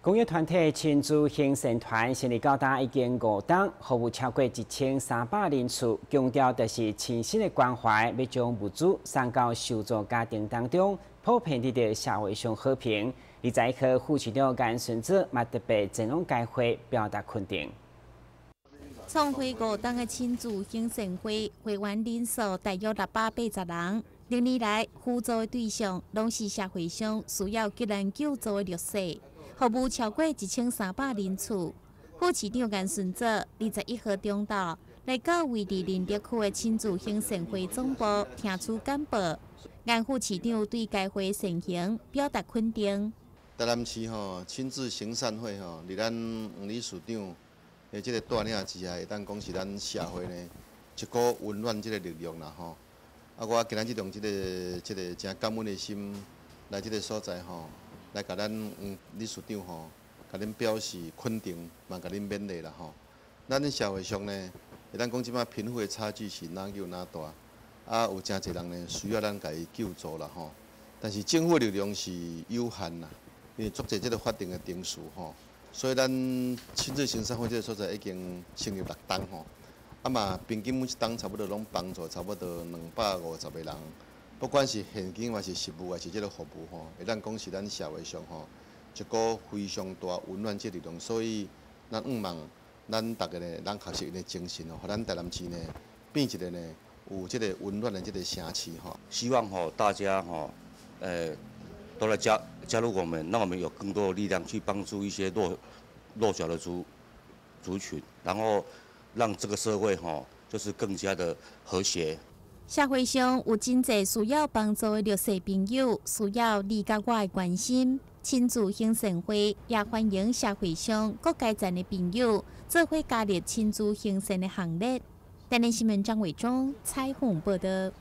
公益團體親子行善團成立到今已經5冬，服務超過1300人次，強調就是親身的關懷，欲將物資送到受助家庭當中，普遍得著社會上好評。21號副市長顏順祖嘛特別前往該會表達肯定。創會5冬的親子行善會會員人數大約680人。歷年來，輔助的對象攏是社會上需要急難救助的弱勢，服務超過1300人次。副市長顏順祖21號中晝來到位佇仁德區的親子行善會總部聽取簡報。顏副市長對該會善行表達肯定。台南市吼親子行善會吼，佇咱黃理事長的這個帶領之下，會當講是咱社會呢一股溫暖這個力量啦吼。啊，我今仔日用這個誠感恩的心來這個所在吼，來共咱黃理事長吼，共恁表示肯定，嘛共恁勉勵啦吼。咱社會上呢，會當講這擺貧富的差距是哪有哪大，啊，有誠濟人呢需要咱共伊救助啦吼。但是政府力量是有限啦，因為足濟這個法定的程序吼，所以咱親子行善會這個所在已經成立6冬吼。啊嘛，平均每一冬差不多攏幫助差不多250個人，不管是現金還是實物，還是這個服務吼，會當講是咱社會上吼一股非常大溫暖這力量。所以咱向望咱逐家呢，咱學習𪜶的精神哦，予咱台南市呢變一個呢有這個溫暖的這個城市吼。希望吼大家吼，都來加入我們，讓我們有更多的力量去幫助一些弱小的族群，然後讓這個社會吼，就是更加的和諧。社會上有真濟需要幫助的弱勢朋友，需要你佮我的關心。親子行善會也歡迎社會上各階層的朋友做伙加入親子行善的行列。台南新聞張偉忠採訪報導。